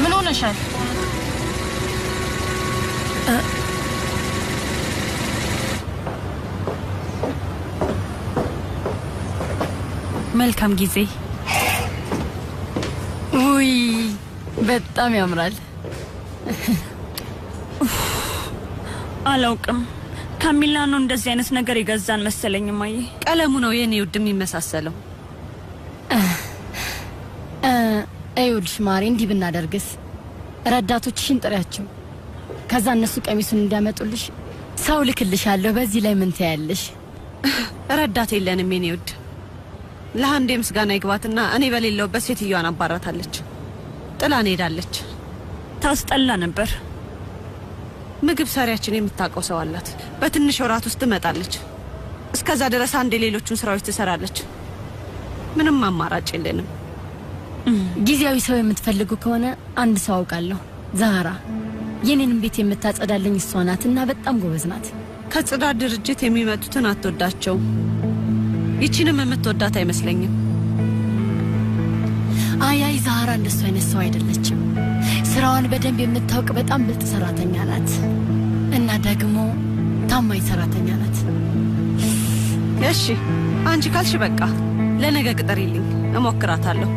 ምን ሆነሻል? መልካም ጊዜ። ውይ በጣም ያምራል። አላውቅም፣ ከሚላኖ እንደዚህ አይነት ነገር የገዛን መሰለኝ። እማዬ ቀለሙ ነው የኔ ውድ የሚመሳሰለው። ይኸውልሽ ማሬ፣ እንዲህ ብናደርግስ? ረዳቶችሽን ጥሪያቸው፣ ከዛ እነሱ ቀሚሱን እንዲያመጡልሽ ሰው ልክልሻለሁ። በዚህ ላይ ምን ትያለሽ? ረዳት የለንም የኔ ውድ። ለአንዴ ምስጋና ይግባትና እኔ በሌለውበት ሴትዮዋን አባራታለች፣ ጥላን ሄዳለች። ታስጠላ ነበር። ምግብ ሰሪያችን የምታውቀው ሰው አላት። በትንሽ ወራት ውስጥ ትመጣለች። እስከዛ ድረስ አንዴ ሌሎቹን ስራዎች ትሰራለች። ምንም አማራጭ የለንም። ጊዜያዊ ሰው የምትፈልጉ ከሆነ አንድ ሰው አውቃለሁ፣ ዛህራ። የኔንም ቤት የምታጸዳልኝ እሷ ናት እና በጣም ጎበዝ ናት። ከጽዳት ድርጅት የሚመጡትን አትወዳቸው። ይቺንም የምትወዳት አይመስለኝም። አይ አይ፣ ዛህራ እንደሱ አይነት ሰው አይደለችም። ስራዋን በደንብ የምታውቅ በጣም ብልጥ ሰራተኛ ናት እና ደግሞ ታማኝ ሰራተኛ ናት። እሺ አንቺ ካልሽ በቃ ለነገ ቅጠሪልኝ፣ እሞክራታለሁ።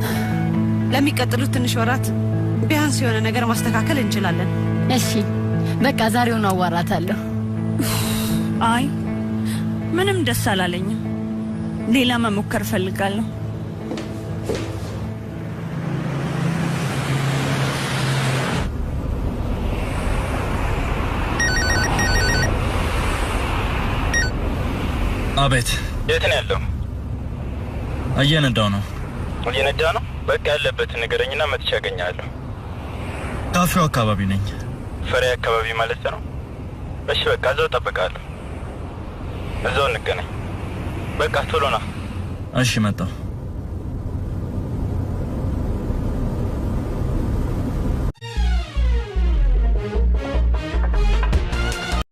ለሚቀጥሉት ትንሽ ወራት ቢያንስ የሆነ ነገር ማስተካከል እንችላለን። እሺ በቃ ዛሬውን አዋራታለሁ። አይ ምንም ደስ አላለኝም። ሌላ መሞከር እፈልጋለሁ። አቤት። የት ነው ያለው? እየነዳው ነው። እየነዳ ነው? በቃ ያለበትን ንገረኝና መጥቼ አገኛለሁ። ካፌው አካባቢ ነኝ። ፈሬ አካባቢ ማለት ነው? እሺ በቃ እዛው እጠብቅሃለሁ። እዛው እንገናኝ። በቃ ቶሎ ና። እሺ መጣሁ።